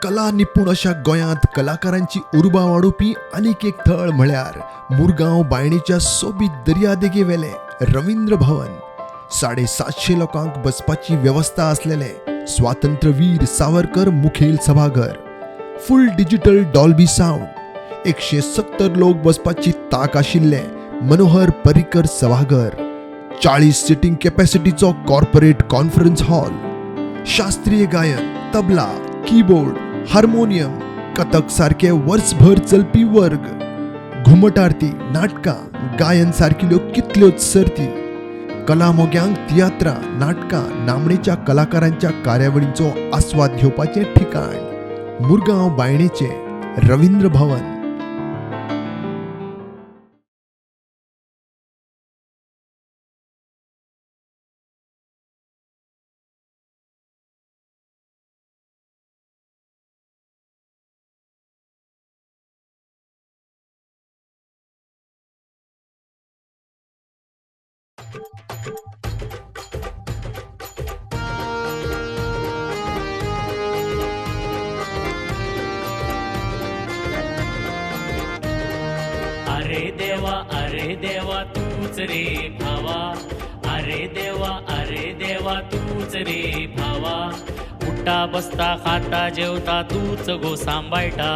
कला निपूण अशा गोंयांत कलाकारांची उर्बा वाडोवपी आनीक एक थळ म्हळ्यार मुरगांव बायणेच्या सोबीत दर्यादेगेवेलें रवींद्र भवन. 750 लोकांक बसपाची वेवस्था आसलेलें स्वातंत्र्यवीर सावरकर मुखेल सभाघर, फुल डिजिटल डॉल्बी सावंड, 170 लोक बसपाची तांक आशिल्लें मनोहर पर्रीकर सभाघर, 40 सिटींग कॅपॅसिटीचो कॉर्पोरेट कॉन्फरन्स हॉल, शास्त्रीय गायन, तबला, कीबोर्ड, हार्मोनियम, कथक सारके वर्सभर चलपी वर्ग, घुमट आरती, नाटकां, गायन सारकिल्यो कितल्योच सर्ती, कलामोग्यांक तियात्रां, नाटकां, नामनेच्या कलाकारांच्या कार्यावळींचो आस्वाद घेवपाचें ठिकाण मुरगांव बायणेचें रवींद्र भवन. अरे देवा, अरे देवा तूच रे भावा, अरे देवा, अरे देवा तूच रे भावा. उठ्ठा बसता खाता जेवता तूच गो सांबाळटा,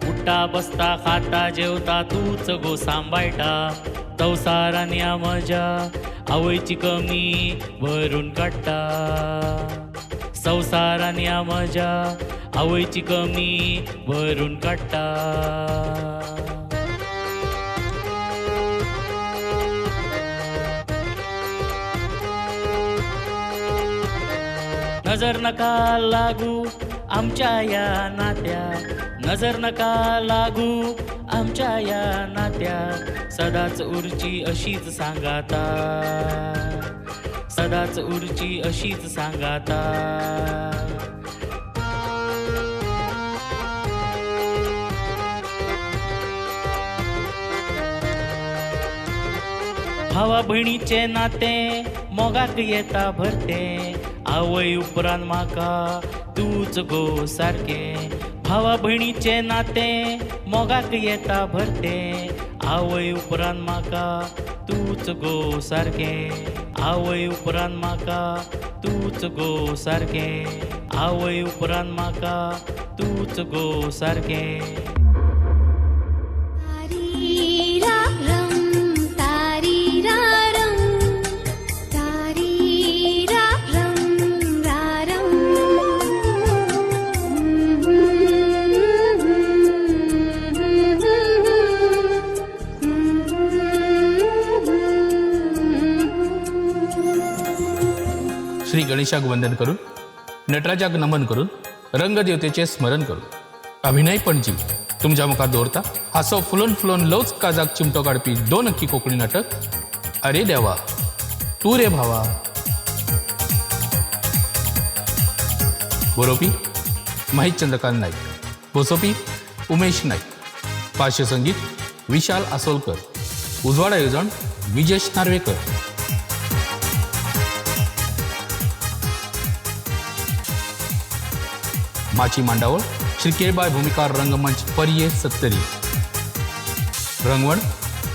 उठ्ठा बसता खाता जेवता तूच गो सांबाळटा. संवसारान ह्या म्हज्या आवयची कमी भरून काडटा, संवसारान ह्या म्हज्या आवयची कमी भरून काडटा. नजर नका लागू आमच्या या नात्या, नजर नका लागू आमच्या या नात्या. सदाच उरची अशीच सांगाता, सदाच उरची अशीच सांगाता. भावा भयणीचे नाते मोगाक येता भरते, आवय उपरांत म्हाका तूच गो सारकें. भावा भयणीचे नाते मोगाक येता भरते, आवय उपरांत म्हाका तूच गो सारकें. आवय उपरांत म्हाका तूच गो सारकें, आवय उपरांत म्हाका तूच गो सारकें. श्री गणेशाक वंदन करून, नटराजाक नमन करून, रंगदेवतेचें स्मरण करून अभिनय पणजी तुमच्या मुखार दवरता हांसो फुलोवन फुलोवन लवच काजाक चिमटो काडपी दोन अंकी कोंकणी नाटक अरे देवा तूं रे भावा. बरोवपी महेश चंद्रकांत नाईक, बसोवपी उमेश नाईक, पार्श्वसंगीत विशाल आसोलकर, उजवाडा येवजण विजेश नार्वेकर. माची मांडावळ श्री केळबाय भूमिकार रंगमंच पर्ये सत्तरी, रंगवण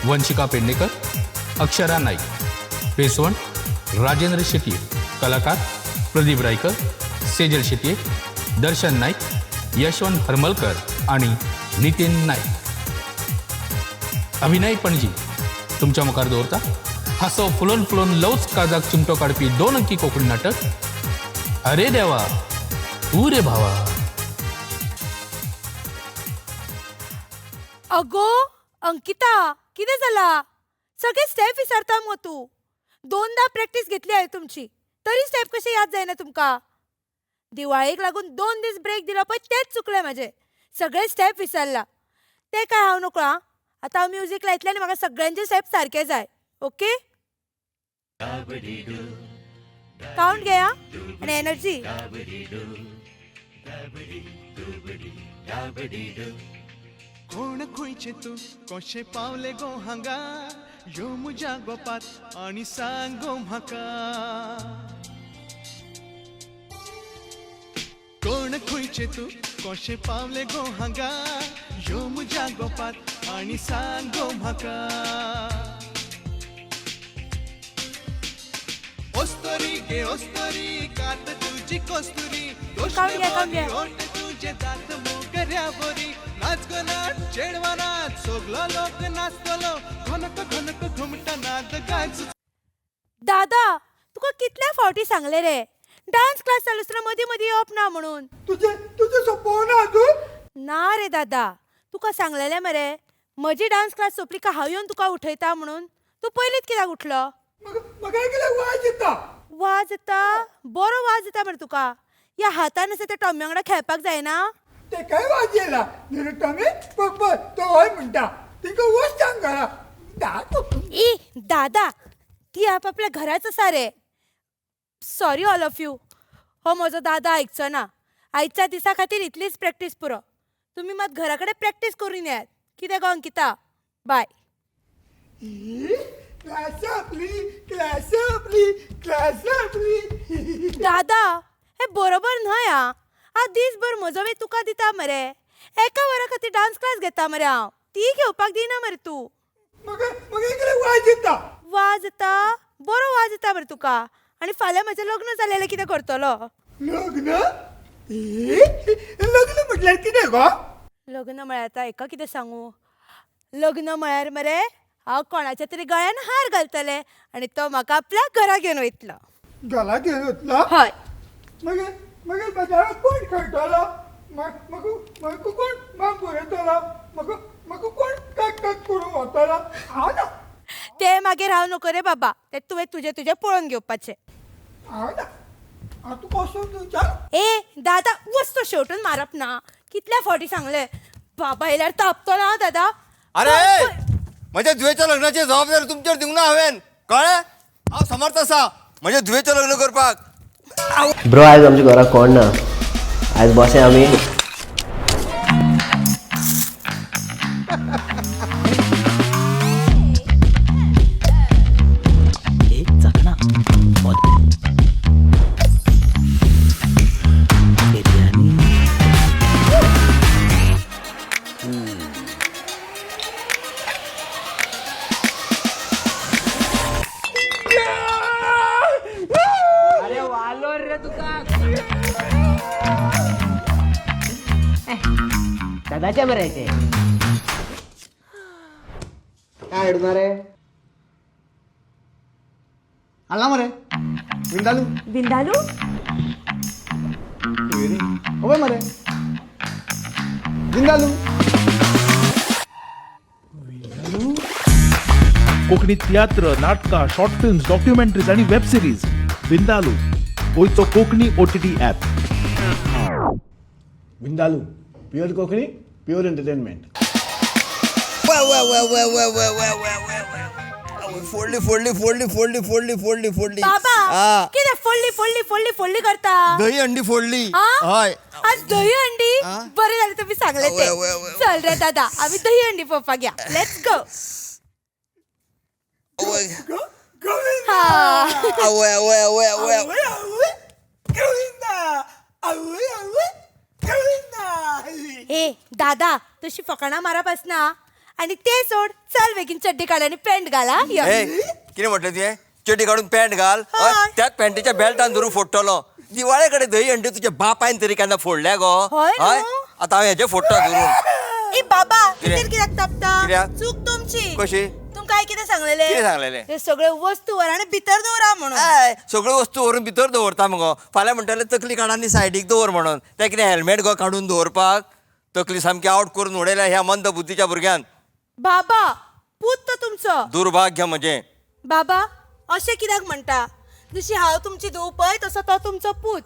वंशिका पेडणेकर, अक्षरा नाईक, पेसवण राजेंद्र शेटये, कलाकार प्रदीप रायकर, सेजल शेटये, दर्शन नाईक, यशवंत हरमलकर आणि नितीन नाईक. अभिनय पणजी तुमच्या मुखार दवरता हांसो फुलोवन फुलोवन लवच काजाक चिमटो काडपी दोन अंकी कोंकणी नाटक अरे देवा तू रे भावा. अगो अंकिता, कितें जाला? सगळे स्टेप विसरता मगो तूं. दोनदा प्रॅक्टीस घेतली हांवें तुमची, तरी स्टेप कशें याद जायना तुमकां? दिवाळेक लागून 2 दीस ब्रेक दिलो पळय तेच चुकलें म्हाजें, सगळे स्टेप विसरला. ते काय हांव नकळो. आतां हांव म्युजीक लायतलें आनी म्हाका सगळ्यांचे स्टेप सारके जाय. ओके, काउंट घेया आनी एनर्जी. कोण खंयचे तूं कशें पावले गो हांगा, यो म्हज्या गोपात आनी सांग गो म्हाका. कोण खंयचे तूं कशें पावलें गो हांगा यो म्हज्या गोपात आनी सांग गो म्हाका ओस्तोरी गे ओस्तोरी कात तुजी कस्तुरी काडून घे, काडून घे. ओट तुजे दात मोगऱ्या बोरी नाच गो नाच चेडवा नाच सगलो लोक नाचतलो घनक घनक घुमटा नाद गायच. दादा, तुका कितल्या फावटी सांगले रे, डान्स क्लास चालू आसतना मदीं मदीं येवप ना म्हणून. तुझे तुझे सोपोवना तूं. ना रे दादा, तुका सांगलेलें मरे म्हजी डान्स क्लास सोंपली का हांव येवन तुका उठयता म्हणून. तूं पयलींच कित्याक उठलो? म्हाका म्हाका कितें वाज येता. वाज येता? बरो वाज येता मरे तुका. ह्या हातान आसा त्या टॉमी वांगडा खेळपाक जायना? तेकाय वाज येयला निरुटमी पप्पा तो हय म्हणटा तिका वच सांग घरा. ए दादा, ती आपापल्या घराच आसा रे. सॉरी ऑल ऑफ you, हो म्हजो दादा आयकचो ना. आयच्या दिसा खातीर इतलीच प्रॅक्टीस पुरो. तुमी मात घरा कडेन प्रॅक्टीस करून येयात. कितें गो अंकिता? बाय. क्लास आपली, क्लास आपली, क्लास आपली. दादा, हे बरोबर न्हय आं. हांव दीसभर म्हजो वेळ तुका दिता मरे. एका वरा खातीर डान्स क्लास घेता मरे हांव, ती घेवपाक दिना मरे तूं. म्हाका म्हाका कितें वाज येता. वाज येता? बरो वाज येता मरे तुका. आनी फाल्यां म्हजें लग्न जालेलें कितें करतलो? लग्न? लग्न म्हटल्यार कितें गो? लग्न म्हळ्यार आतां हेका कितें सांगू? लग्न म्हळ्यार मरे हांव कोणाच्या तरी गळ्यान हार घालतलें आनी तो म्हाका आपल्या घरा घेवन वयतलो. घरा घेवन वतलो? हय. मागीर मागीर बाजारात कोण खेळटलो? म्हाका म्हाका कोण माप बरयतलो? म्हाका म्हाका कोण पॅक पॅक करून व्हरतलो? हांव ना. ते मागीर हांव नको रे बाबा, ते तुवें तुजें तुजें पळोवन घेवपाचें. हांव ना. हांव तुका वचून विचार. ए दादा, वच तो शेवटून मारप ना. कितल्या फावटी सांगलें, बाबा येयल्यार तापतलो आं दादा. अरे म्हज्या धुवेच्या लग्नाची जबाबदारी तुमचेर दिवंक ना हांवें, कळ्ळें? हांव समर्थ आसा म्हज्या धुवेचें लग्न करपाक. ब्रो, आयज आमच्या घराक कोण ना, आयज बसें आमी. एक चकना बिर्याणी. दादाच्या मरे ते काय अडणार आहे? आला मरे विंदालू. विंदालू? ओय मरे विंदालू. कोंकणी तियात्र, नाटकां, शॉर्ट फिल्म्स, डॉक्युमेंटरीज आनी वेब सिरीज. विंदालू, गोंयचो Konkani OTT app. Vindaloo, pure Konkani, pure entertainment. फोडली फोडली फोडली फोडली फोडली फोडली फोडली. बाबा, कितें फोडली फोडली फोडली फोडली करता? दही अंडी फोडली. आं? हय. आज दही अंडी? बरें जालें तुमी सांगलें अवय, अवय, तें. अवय. चल रे दादा, आमी दही अंडी पळोवपाक या. Let's go. Govinda. आवय आवय आवय आवय. आवय आवय गोविंदा, आवय आवय गोविंदा. ए दादा, तशी फकाणां मारप आसना. आनी ते सोड, चल बेगीन चड्डी काड आनी पॅन्ट घाल आं. यो. ए, कितें म्हटलें तुवें? चेटी काडून पॅन्ट घाल? हय. त्याच पॅन्टीच्या बेल्टान धरून फोडटलो. दिवाळे कडेन दही अंडी तुज्या बापायन तरी केन्ना फोडल्या गो? हय न्हू? आतां हांव हेजें फोडटा धरून. ए बाबा, कितें? कितें कित्याक तापता? कित्याक? चूक तुमची. कशी? तुमकां हांवें कितें सांगलेलें? कितें सांगलेलें? ते सगळे वस्तू व्हर आनी भितर दवरा म्हणून. हय, सगळ्यो वस्तू व्हरून भितर दवरता मगो. फाल्यां म्हणटले तकली काड आनी सायडीक दवर म्हणून. तें कितें हेल्मेट गो काडून दवरपाक? तकली सामकी आवट करून उडयल्या ह्या मंद बुद्धीच्या भुरग्यान. बाबा, पूत तो तुमचो. दुर्भाग्य म्हजें. बाबा, अशें कित्याक म्हणटा? जशी हांव तुमची धूव पळय तसो तो तुमचो पूत.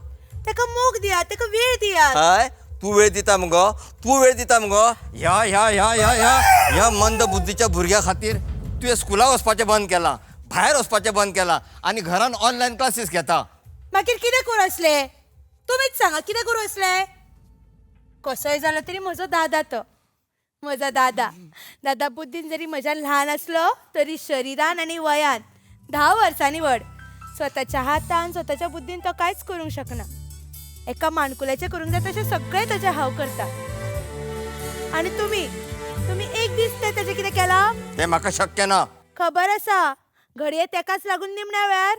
ताका मोग दियात, ताका वेळ दियात. हय, तूं वेळ दिता मगो, तूं वेळ दिता मगो. ह्या ह्या ह्या ह्या ह्या ह्या मंद बुद्धीच्या भुरग्या खातीर तुवें स्कुलाक वचपाचें बंद केलां, भायर वचपाचें बंद केलां आनी घरान ऑनलायन क्लासीस घेता. मागीर कितें करूं आसलें? तुमीच सांगा, कितें करूं आसलें? कसोय जालो तरी म्हजो दादा तो. म्हजो दादा. दादा बुद्दीन जरी म्हज्यान ल्हान आसलो तरी शरिरान आनी वयान 10 वर्सांनी व्हड. स्वताच्या हातान स्वताच्या बुद्दीन तो कांयच करूंक शकना. एका माणकुल्याचें करूंक जाय तशें सगळें ताचें हांव करता. आनी तुमी तुमी एक दीस तें ताचें कितें केलां? तें म्हाका शक्य ना. खबर आसा, घडये तेकाच लागून निमण्या वेळार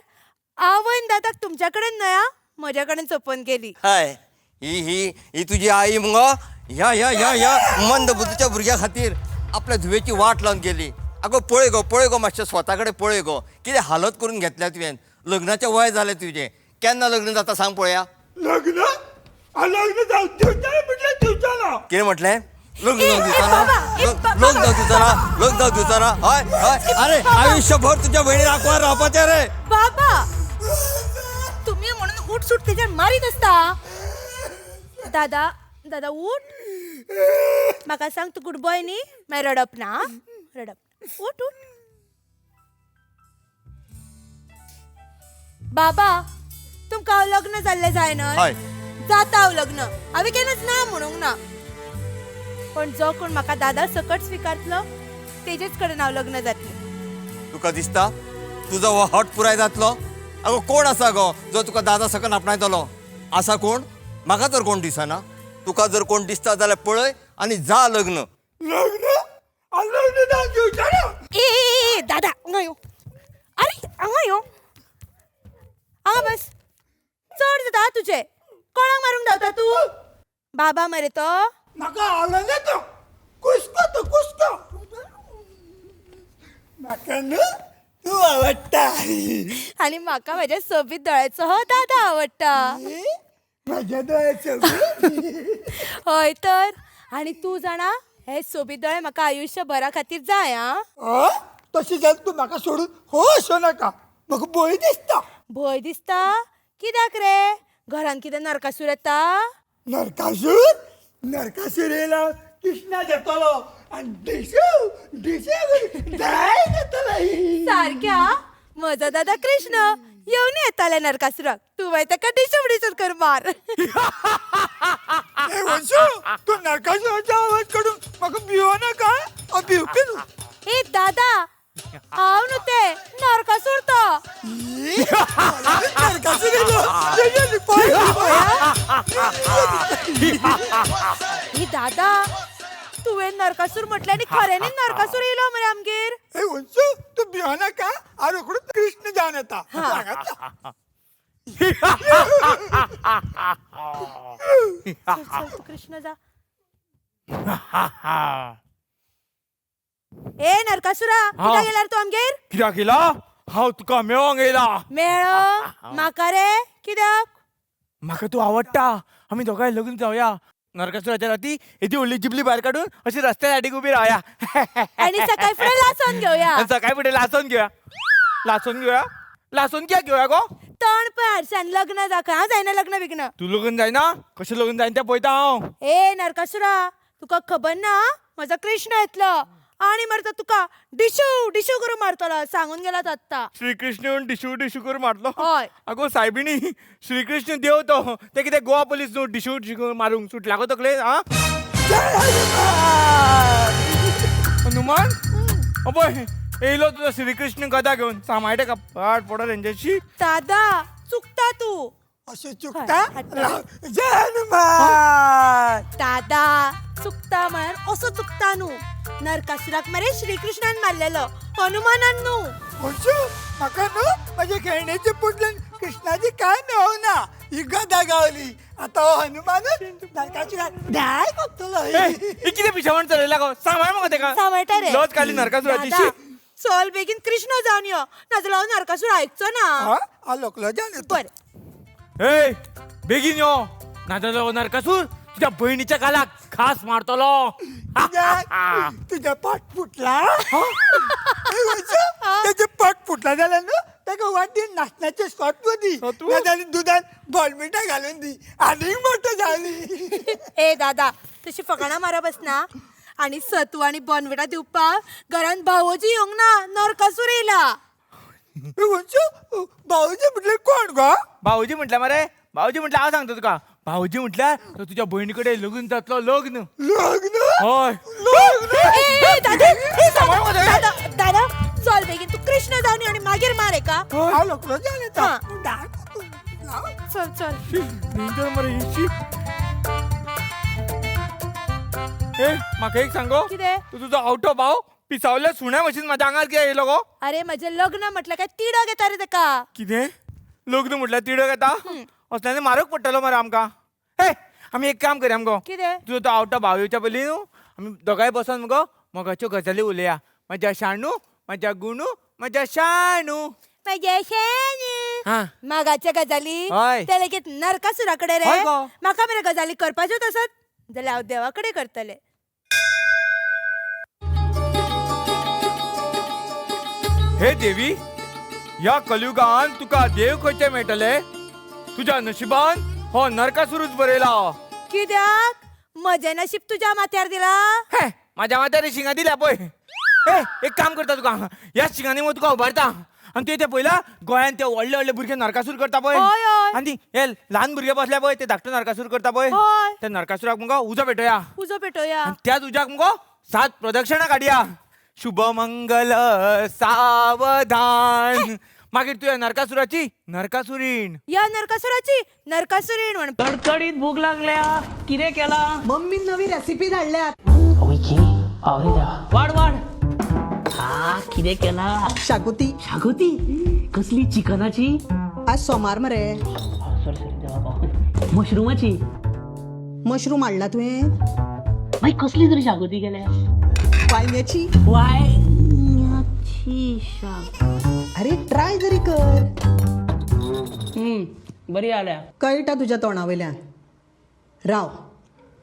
आवयन दादाक तुमच्या कडेन न्हय म्हज्या कडेन सोंपोवन गेली. हय, ही ही ही तुजी आई मुगो ह्या ह्या ह्या ह्या मंद बुद्धीच्या भुरग्या खातीर आपल्या धुवेची वाट लावन गेली. अगो पळय गो, पळय गो, मातशें स्वता कडेन पळय गो, कितें हालत करून घेतल्या तुवें. लग्नाचें वय जालें तुजें, केन्ना लग्न जाता सांग पळया. लग्न? लग्न जावं दिवचें म्हटल्यार दिवचो ना. कितें म्हटलें? लग्न जावं दिवचो ना, लग्न जावं दिवचो ना, लग्न जावं दिवचो ना. हय हय, अरे आयुष्यभर तुज्या भयणीन आंकवार रावपाचें रे. बाबा तुमी म्हणून उठ सूट तेजेर मारीत आसता. दादा दादा उठ, म्हाका सांग तूं गुड बॉय न्ही? मागीर रडप ना, रडप. उठ उठ. बाबा तुमकां हांव लग्न जाल्लें जाय न्हय? जाता हांव लग्न, हांवें केन्नाच ना म्हणूंक ना. पण जो कोण म्हाका दादा सकट स्विकारतलो तेजेच कडेन हांव लग्न जातलें. तुका दिसता तुजो हो हट पुराय जातलो? अगो कोण आसा गो जो तुका दादा सकट आपणायतलो? आसा कोण? म्हाका तर कोण दिसना. तुका जर कोण दिसता जाल्यार पळय आनी जा लग्न. लग्न? लग्न जावं दिवचें ना. ए दादा हांगा यो, अरे हांगा यो, हांगा बस. चड जाता तुजें, कोणाक मारूंक धांवता तूं? बाबा मरे तो. म्हाका आवडना तो, कुसको तो, कुसको. म्हाका न्हू तूं आवडटा. आनी म्हाका म्हज्या सोबीत दोळ्याचो हो दादा आवडटा. म्हज्या दोळ्याचो? हय तर. आनी तूं जाणा, हे सोबीत दोळे म्हाका आयुष्यभरा खातीर जाय. आं, तशें जाल्यार तूं म्हाका सोडून हो असो नाका, म्हाका भंय दिसता. भंय दिसता? कित्याक रे? घरान कितें नरकासूर येता? नरकासूर? नरकासूर येयला कृष्णा जातलो आनी डिशू डिशू जाय जातलो. सारक्या म्हजो दादा कृष्ण येवन येताले नरकासुराक, तूं मागीर ताका डिशू डिशू कर मार. वंशू, तूं नरकासुराचो आवाज काडून म्हाका भिवो नाका, हांव भिवपी न्हू. ए दादा हांव न्हू तें, नरकासूर तो. नरकासूर येयलो. ही दादा तुवें नरकासूर म्हटलें आनी खऱ्यांनी नरकासूर येयलो मरे आमगेर. ए वंशू तूं भिवो नाका, हांव रोखडोच कृष्ण जावन येता. चल कृष्ण जा. ए नरकासुरा, कित्याक येयला तूं आमगेर? कित्याक येयला? हांव तुका मेळोंक येयला. मेळोंक म्हाका रे? कित्याक? म्हाका तूं आवडटा, आमी दोगांय लग्न जावया. नरकासुराच्या राती येदी व्हडली जिबली भायर काडून अशी रस्त्या सायडीक उबी रावया आनी सकाळी फुडें लासून घेवया. सकाळी फुडें लासून घेवया, लासून घेवया, लासून कित्याक घेवया गो? तोंड पळय आरशान, लग्न जाका हांव जायना लग्न बिग्न. तूं लग्न जायना? कशें लग्न जायना तें पळयता हांव. ए नरकासुरा, तुका खबर ना म्हजो कृष्ण येतलो आनी मरे तो तुका डिशू डिशू करून मारतलो, सांगून गेला तो आत्तां. श्रीकृष्ण येवन डिशू डिशू करून मारतलो? हय. आगो सायबिणी, श्रीकृष्ण देव तो, ते कितें गोवा पोलीस न्हू डिशू डिशू करून मारूंक सुटला गो तकले. आं हनुमान, अबय येयलो तुजो श्रीकृष्ण गदा घेवन, सांबाळटा का पाड पडत हेंच्याशी. दादा चुकता तूं. अशें चुकता? जय हनुमान. दादा चुकता म्हळ्यार असो चुकता न्हू. नरकासुराक मरे श्रीकृष्णान मारलेलो, हनुमानान न्हू. वंशू म्हाका न्हू म्हज्या खेळण्याचे पोटल्यान कृष्णाची कांय मेळोना, ही गदा गावली. आतां हो हनुमानूच नरकासुराक धाय कोत्तलो. कितें पिशेपण चलयला गो? सांबाळ मगो तेका. सांबाळटा रे. लज काडली नरकासुराची. चल बेगीन कृष्ण जावन यो, नाजाल्यार हांव नरकासूर आयकचो ना. हांव लोकलो जावन येता. बरें. ए बेगीन यो, नाजाल्यार हो नरकासूर तुझ्या बहिणीच्या गालाक घास मारतलो. तुझ्या पाट फुटला? तेजे पाट फुटला जाल्यार न्हू ताका वाटेन नाचण्याचें सत्व दी, नाजाल्यार दुदान बॉर्नविटा घालून दी, आनीक मोठो जाली. ए दादा तशी फकाणां मारप आसना. आनी सत्व आनी बॉर्नविटा दिवपाक घरान भावोजी येवंक ना, नरकासूर येयला. भावोजी म्हटल्यार कोण गो? भावोजी म्हटल्यार मरे, भावोजी म्हटल्यार हांव सांगता तुका. भावोजी म्हटल्यार तो तुज्या भयणी कडेन लग्न जातलो. लग्न? लग्न? हय. दादा दादा चल बेगीन, तूं कृष्ण जावन यो आनी मागीर मार एका. हांव लोकलो जावन येता. चल चल. डेंजर मरे ही. ए म्हाका एक सांगो, कितें? तूं तुजो आवटो भाव पिसावल्या सुण्या भशेन म्हाज्या आंगार कित्याक येयलो गो? अरे म्हजें लग्न म्हटल्यार काय तिडक येता रे तेका. कितें लग्न म्हटल्यार तिडक येता? असल्यानी मारक पडटलो मरे आमकां. हे आमी एक काम करया मगो. कितें? तुजो तो आवटो भाव येवच्या पयलीं न्हू आमी दोगांय बसोन मगो मोगाच्यो गजाली उलया. म्हज्या शाणू, म्हज्या गुणू, म्हज्या शाणू, म्हज्या शाणू. मागाच्या गजाली ते लेगीत नरकासुरा कडेन रे. म्हाका मरे गजाली करपाच्योच आसत जाल्यार हांव देवा कडेन करतलें. हे देवी, ह्या कलयुगान तुका देव खंयचे मेळटले? तुज्या नशिबान हो नरकासुरूच बरयला. कित्याक म्हजें नशीब तुज्या माथ्यार दिला? हे म्हाज्या माथ्यार शिंगां दिल्या पळय. हे एक काम करता तुका, ह्या शिंगांनी मगो तुका उबारता आनी तुवें ते पळयला गोंयांत ते व्हडले व्हडले भुरगे नरकासूर करता पळय, आनी हे ल्हान भुरगे बसले पळय ते धाकटे नरकासूर करता पळय, त्या नरकासुराक मुगो उजो पेटोवया. उजो पेटोवया. त्याच उज्याक मुगो 7 प्रदक्षिणा काडया. शुभमंगल सावधान. मागीर तुवें नरकासुराची नरकासुरीण, या नरकासुराची नरकासुरीण म्हण. कडकडीत भूक लागल्या, कितें केला मम्मीन? नवी रेसिपी धाडल्या. वाड वाड. हा कितें केला? शाकुती. शाकुती कसली? चिकनाची? आज सोमार मरे. सॉरी सॉरी देवा. मशरूमाची. मशरूम हाडला तुवें? मागीर कसली तरी शाकुती केल्या? वांयग्याची. वांयग्याची शाकुती. अरे ट्राय जरी कर. बरी आल्या. कळटा तुज्या तोंडा वयल्यान. राव,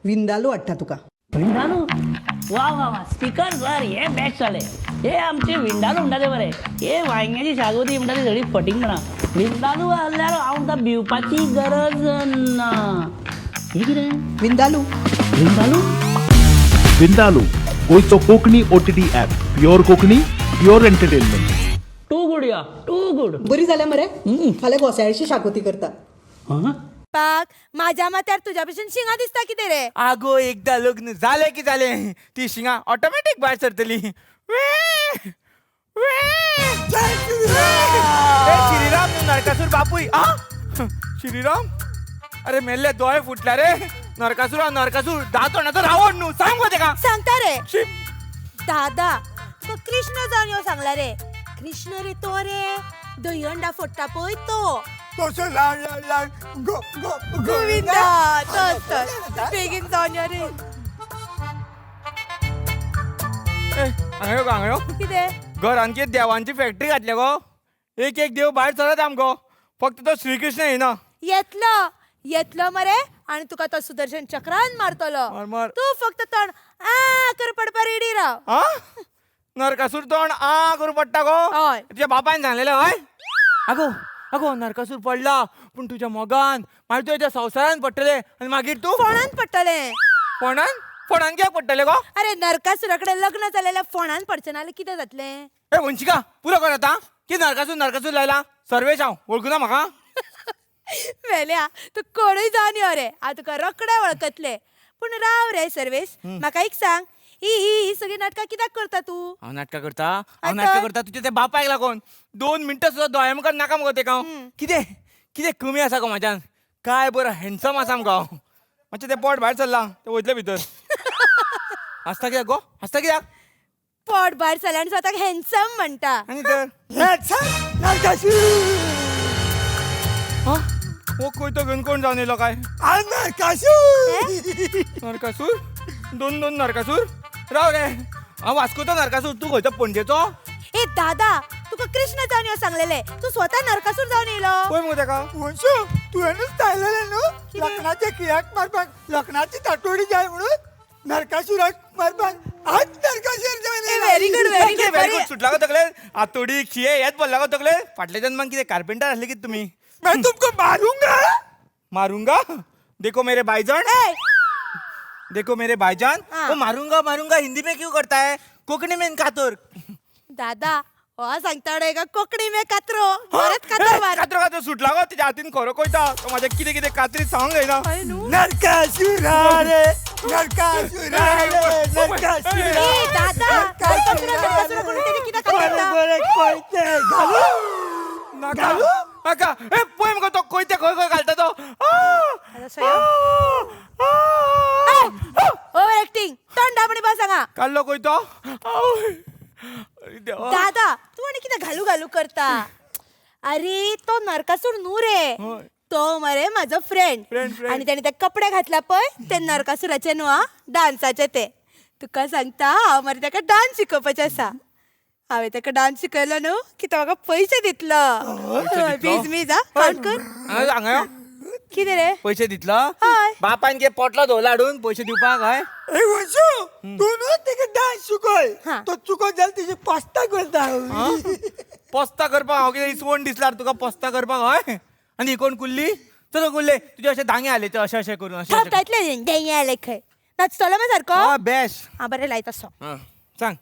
विंदालू हाडटा तुका. विंदालू? वा वा वा. स्पीकर सर हे बेस्ट जालें. हे आमचे विंदालू म्हणटा ते बरें. हे वांयग्याची शागोती म्हणटा ती सगळी फटींग म्हणा. विंदालू आहल्यार हांव म्हणटा भिवपाची गरज ना. हे कितें विंदालू? विंदालू. विंदालू गोंयचो Konkani OTT app. Pure Konkani, pure entertainment. Too good या, टू गुड. बरी जाल्या मरे. फाल्यां घोसाळ्याची शाकोती करता. पाक माझ्या माथ्यार तुझ्या भशेन शिंगां दिसता कितें रे? आगो एकदा लग्न जालें की जालें ती शिंगां ऑटोमॅटीक भायर सरतली. श्रीराम न्हू नरकासूर बापूय. आ श्रीराम, अरे मेल्ले दोळे फुटल्या रे. नरकासूर नरकासूर धा तोंडाचो रावण न्हू. सांग गो तेका. सांगता रे दादा, तुका कृष्ण जावन यो सांगला रे. कृष्ण रे तो रे दहीहंडा फोडटा पळय तो. तसो ल्हान ल्हान ल्हान गो गो गोविंदा. तोच तोच. बेगीन जावन यो रे. हांगा यो गो, हांगा यो. कितें? घरान कितें देवांची फॅक्टरी घातल्या गो. एक एक देव भायर सरत आमगो, फक्त तो श्रीकृष्ण येना. येतलो येतलो मरे, आनी तुका तो सुदर्शन चक्रान मारतलो. तूं फक्त तोंड आ कर पडपा रेडी राव. आ नरकासूर तोंड आ करूं पडटा गो? तुज्या बापायन सांगलेलें हय? आगो आगो नरकासूर पडला पूण तुज्या मोगान मागीर तुज्या संवसारान पडटलें आनी मागीर तूं फोणान पडटलें. फोणान? फोणान कित्याक पडटलें गो? अरे नरकासुरा कडेन लग्न जालेल्या फोणान पडचें ना जाल्यार कितें जातलें? ए वंशिका पुरो कर आतां. कितें नरकासूर नरकासूर लायला? सर्वेश हांव, वळखुना म्हाका? मेल्या तूं कोणूय जावन यो रे, हांव तुका रोखडें वळखतलें. पूण राव रे सर्वेश, म्हाका एक सांग, ही ही ही सगळीं नाटकां कित्याक करता तूं? हांव नाटकां करता? हांव नाटकां करता तुज्या त्या बापायक लागून. 2 मिनटां सुद्दां दोळ्या मुखार नाका मगो तेका. कितें कितें कमी आसा गो म्हाज्यान? काय बरो हँडसम आसा मगो हांव. मातशें तें पोट भायर सरलां तें वयतलें भितर. हांसता कित्याक गो? हांसता कित्याक? पोट भायर सरलें आनी स्वताक हँडसम म्हणटा. आनी तर हो कोयतो घेवन कोण जावन येयलो काय? नरकासूर. नरकासूर? 2 2 नरकासूर? राव रे, हांव वास्कोचो नरकासूर, तूं खंयचो पणजेचो? ए दादा, तुका कृष्ण जावन यो सांगलेलें, तूं स्वता नरकासूर जावन येयलो. पळय मुगो तेका. वंशू तुवेंनूच सांगलेलें न्हू लग्नाच्या खिळ्याक मारपाक लग्नाची ताटोडी जाय म्हणून नरकासुराक मारपाक. आज नरकासूर जावन येयला. Very good, very good, very good. सुटला गो तकले. आतोडी खिये हेच बोलला गो तकले. फाटल्या जन्मान कितें कार्पेंटर आसले कितें तुमी? मैं तुमको मारूंगा. मारूंगा? देखो मेरे भाईजान, देखो मेरे भाईजान, वो मारूंगा मारूंगा हिंदी में क्यों करता है? कोंकणी में कातोर. दादा हो सांगता का कोंकणी में कातरो? परत कातरो मार. कातरो कातरो सुटला गो तेच्या हातीन खरो कोयता. तो म्हाज्या कितें कितें कातरी सांगूंक जायना. नरकासुरा रे नरकासुरा रे नरकासुरा. ए दादा, नरकासुरा नरकासुरा करून तेणे कितें कातरता? बरें बरें कोयते घालू घालू नाका. ए पळय मगो तो कोयते खंय खंय घालता तो. दादा तूं आनी कितें घालू घालू करता? अरे तो नरकासूर न्हू रे, तो मरे म्हाजो फ्रेंड, आनी ताणें ते कपडे घातला पळय ते नरकासुराचे न्हू आ, डान्साचे ते. तुका सांगता हांव मरे ताका डान्स शिकोवपाचें आसा. हांवें ताका डान्स शिकयलो न्हू की तो म्हाका पयशे दितलो. वीज मीज आ काउंट कर. हांगा कितें रे पयशे दितलो? बापायन कितें पोटलो धोला हाडून पयशे दिवपाक? हय तूं न्हू ताका डान्स शिकय, तो चुकोत जाल्यार तेजी पास्ता करता. पोस्ता करपाक हांव कितें इसवण दिसल्यार तुका पोस्ता करपाक? हय आनी कोण कुल्ली? चल कुल्ले तुजे अशे दांगे आले ते अशें अशें करून अशें दांगे आले खंय नाचतलो मग सारको? बेस्ट. हां बरें लायता सो सांग.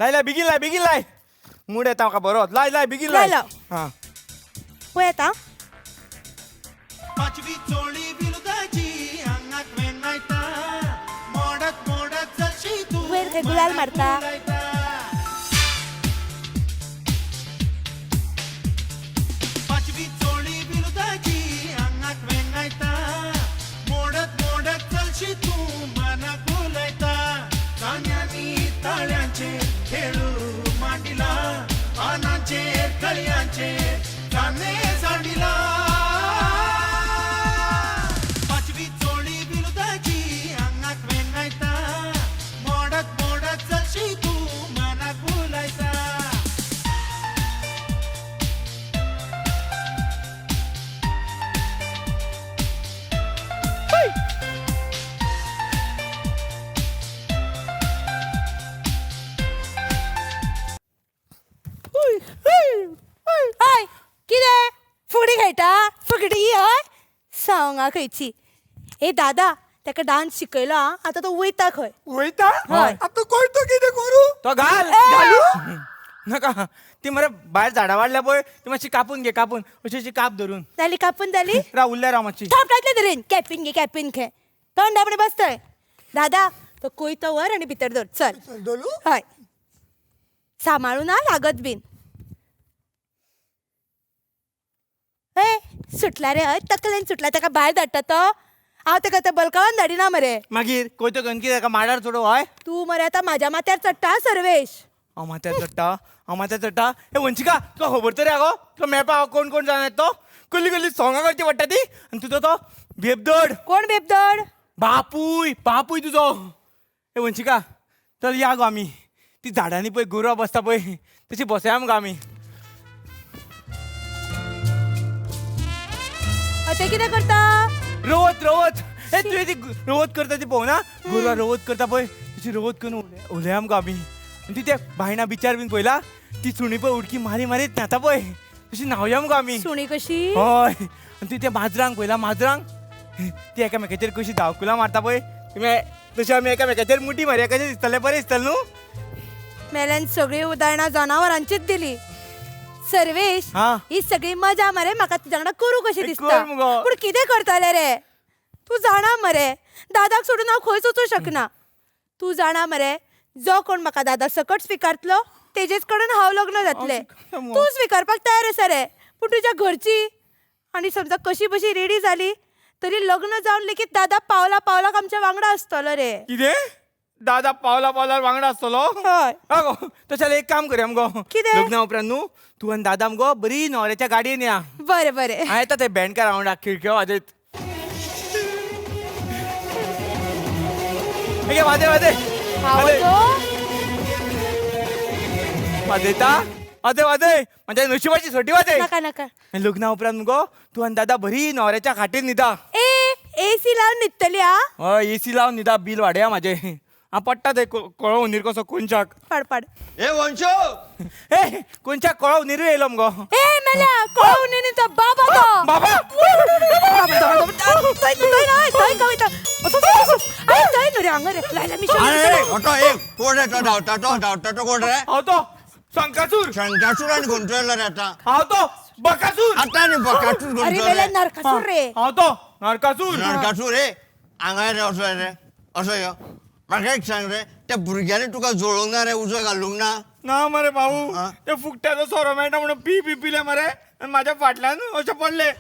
लाय लाय बेगीन लाय बेगीन लाय, मूड येता म्हाका बरो. लाय लाय बेगीन लाय. हां पळय येता. पाचवी चोळी विरुदाची आंगाक वेंगायता, मोडत मोडत चलशी तूं वयर खंय गुलाल मारता. पाचवी चोळी विरुदाची आंगाक वेंगायता, मोडत मोडत चलशी तूं मनाक उलयता. कान्यांनी ताळ्यांचेर खेळू मांडिला, पानांचेर कळयांचेर काने सांडिला. पाचवी चोळी विरुदाची आंगाक वेंगायता, मोडत मोडत चलशी तूं मनाक उलयता. हय कितें फुगडी खेळटा? फुगडी हय सवंगा खंयची. ए दादा ताका डान्स शिकयलो आं, आतां तो वयता खंय. वयता? आतां कोयतो कितें करूं? तो घाल घालू नाका. ती मरे भायर झाडां वाडल्या पळय ती मातशी कापून घे, कापून अशी अशी काप धरून. जाली कापून जाली? राव उरल्या राव मातशी. थापटातले धरून कॅपिन घे कॅपिन घे, तोंड दाबणे बसतय. दादा तो कोयतो वर आनी भितर दवर. चल हय सांबाळून ना लागत बीन. ए सुटला रे, हय तकलेन सुटला. ताका भायर धाडटा तो, हांव ताका आतां बलकावान धाडिना मरे. मागीर कोयतो घेवन कितें ताका माडार चडोवं? हय तूं मरे आतां म्हाज्या माथ्यार चडटा सर्वेश. हांव माथ्यार चडटा? हांव माथ्यार चडटा? हे वंशिका तुका खबर तरी आगो तुका मेळपाक कोण कोण जाणा तो कसली कसली सोंगां करची पडटा ती. आनी तुजो तो बेबदड. कोण बेबदड? बापूय बापूय तुजो. हे वंशिका चल या गो आमी ती झाडांनी पळय गोरवां बसता पळय तशी बसया मगो आमी. ते कितें करता? रवत रवत. हे तुवें ती रवत करता ती पळोवना? गोरवां रवत करता पळय तशी रवत करून उलया मगो आमी. आनी ती ते बायणा बिचार बीन पळयला ती सुणी पळय उडकी मारी मारीत न्हाता पळय तशी न्हावया मगो आमी. सुणी कशी? हय. आनी ती त्या माजरांक पळयला माजरांक ती एकामेकाचेर कशी धांवकुलां मारता पळय तशी आमी एकामेकाचेर मुठी मारया कशें दिसतलें? बरें दिसतलें न्हू? मेल्यान सगळीं उदाहरणां जनावरांचीच दिली. सर्वेश ही सगळी मजा मरे म्हाका तुज्या वांगडा करूं कशी दिसता, पूण कितें करतले रे? तूं जाणा मरे दादाक सोडून हांव खंयच वचूं शकना. तूं जाणा मरे जो कोण म्हाका दादा सकट स्विकारतलो तेजेच कडेन हांव लग्न जातलें. तूं स्विकारपाक तयार आसा रे, पूण तुज्या घरची आनी समजा कशी बशी रेडी जाली तरी लग्न जावन लेगीत दादा पावला पावलाक आमच्या वांगडा आसतलो रे. कितें? दादा पावला पावलार वांगडा आसतलो? हय. आगो तशें जाल्यार एक काम करया मगो. कितें? लग्ना उपरांत न्हू तूं आनी दादा मगो बरी न्हवऱ्याच्या गाडयेन या. बरें बरें. हांव येता ते बँडकार वांगडा खिडक्यो वाजयत. वाजय वाजय वाजयता वाजय वाजय म्हाज्या नशिबाची सटी वाजय. नाका नाका. लग्ना उपरांत मगो तूं आनी दादा बरी न्हवऱ्याच्या खाटीर न्हिदा. ए एसी लावन न्हिदतली? आ हय एसी लावन न्हिदा. बील वाडया म्हाजें. हांव पडटा ते कळो हुनीर कसो कोनशाक. पाड पाड. ए वंशो ए कोनशाक कळो हुनीरूय येयलो मगो. ए मेल्या कळो हुनीर तो बाबा तो. बाबा कोण रे धांवता तो कोण रे? हांव तो शंकासूर. शंकासूर आनी खंयचो येयलो रे आतां? हांव तो बकासूर. आतां न्ही बकासूर अरे मेल्या नरकासूर रे. हांव तो नरकासूर. नरकासूर रे हांगा रे असो रे असो यो. म्हाका एक सांग रे, त्या भुरग्यांनी तुका जोळोवंक ना रे, उजो घालूंक ना? ना मरे भाऊ, ते फुकट्याचो सोरो मेळटा म्हणून पी पी पिले मरे. आनी म्हाज्या फाटल्यान अशें पडलें.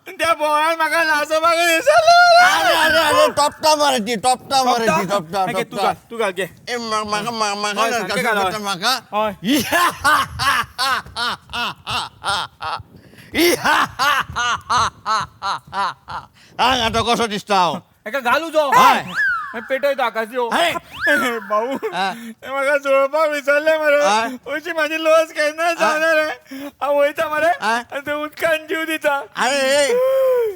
त्या बोवाळान म्हाका लासोवपाक अरे अरे अरे टोपटा मरे ती, टोपटा मरे ती, टोपटा. तूं घाल, तूं घाल, घे. ए म्हाका म्हाका हय, सारकें घाल, हय. म्हाका हय. हांगा आतां कसो दिसता हांव? एका घालू जो. हय. पेटयतो आकाश. अरे. भाऊ, ते म्हाका जोडपाक विसरले मरे. अशी म्हाजी लस केन्ना जावना रे. हांव वयता मरे आनी ते उदकान जीव दिता. अरे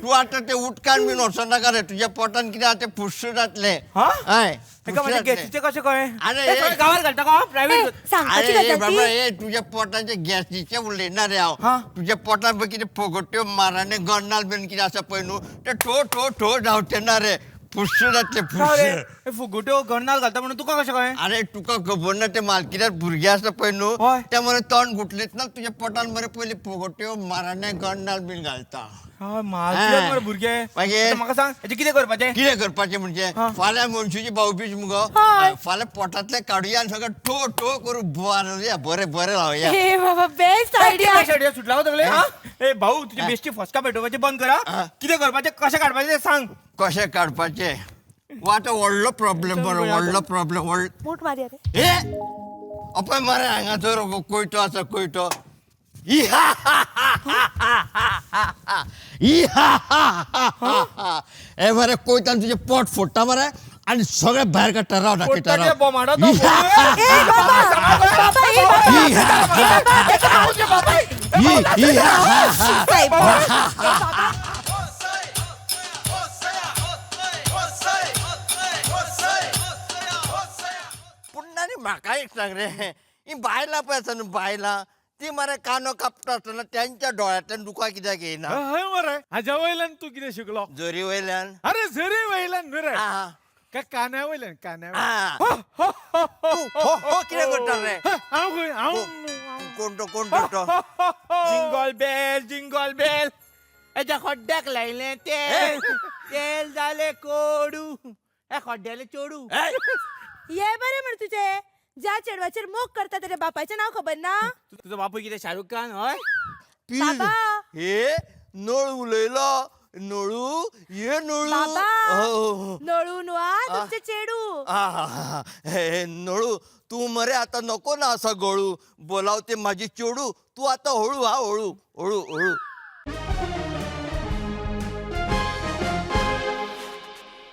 तूं आतां ते उदकान बीन वचनाका रे, तुज्या पोटान कितें आहा तें फुश्श जातलें. हय. तेका म्हाज्या गॅसीचें कशें कळ्ळें? अरे ए, गांवार घालता का प्रायव्हेट? सांगपाची अरे गजाल ती. बाबा, ए तुज्या पोटाचे गॅसीचें उलयना रे हांव. तुज्या पोटान पळय कितें फोगोट्यो माराणे गन्नाल बीन कितें आसा पळय न्हू, ते ठो ठो ठो जावचें ना रे, फुश्श जातलें, काय रे? फुश्श. हे फुगोट्यो गन्नाल घालता म्हणून तुका कशें कळ्ळें? अरे तुका खबर ना, ते मालकिऱ्यात भुरगे आसा पळय न्हू, ते मरे तोंड गुटलेत ना तुज्या पोटान मरे पयलीं फोगोट्यो माराणे गन्नाल बीन घालता. हय, मालकिऱ्यात मरे भुरगे. मागीर? आतां म्हाका सांग हेचें कितें करपाचें? कितें करपाचें म्हणजे फाल्यां मनशुची भावबीज मुगो, फाल्यां पोटांतलें काडुया आनी सगळें ठो ठो करून बरें बरें बरें लावया. हे बाबा, बेस्ट आयडिया. बेस्ट आयडिया सुटला हो सगळे. हा ए भाऊ, तुजी बेश्टी फस्का पेटोवपाचें बंद करा. कितें करपाचें, कशें काडपाचें तें सांग. कशें काडपाचें? वाट व्हडलो प्रॉब्लेम बरो, व्हडलो प्रॉब्लेम, व्हडलो. मूठ मारया रे. ए अपय मरे हांगासर कोयतो आसा, कोयतो. ए मरे कोयतान तुजें पोट फोडटा मरे आनी सगळें भायर काडटा. राव दाखयता, पोटाच्या राव. बोमाडो तो. ए बाबा, बाबा, ए बाबा, ए बाबा, साहेब. पूण ना न्ही, म्हाका एक सांग रे, ही बायलां पळय आसा न्हू बायलां, ती मरे कानो कापता आसतना त्यांच्या डोळ्यांतल्यान दुकां कित्याक येयना? हय मरे, हाज्या वयल्यान तूं कितें शिकलो? जरी वयल्यान. अरे झरी वयल्यान न्हू रे, काय कान्या वयल्यान? कान्या. तूं हो हो कितें करता रे? हांव खंय? हांव कोण तो, कोण तो? जिंगल बेल जिंगल बेल, एच्या खड्ड्याक लायलें तेल, तेल जालें कोडू, हे खड्ड्यालें चोडू. ये बरें मरे तुजें, ज्या चेडवाचेर मोग करता तेच्या बापायचें नांव खबर ना? तुजो बापूय कितें शाहरुख खान? हय. बाबा. हे नळ उलयलो, नळू, हे नळू. बाबा, हो. नळू न्हू आ, तुमचें चेडू. हे नळू, तूं मरे आतां नको ना असा गळू, बोलावते माझी चेडू, तूं आतां हळू हा, हळू हळू हळू.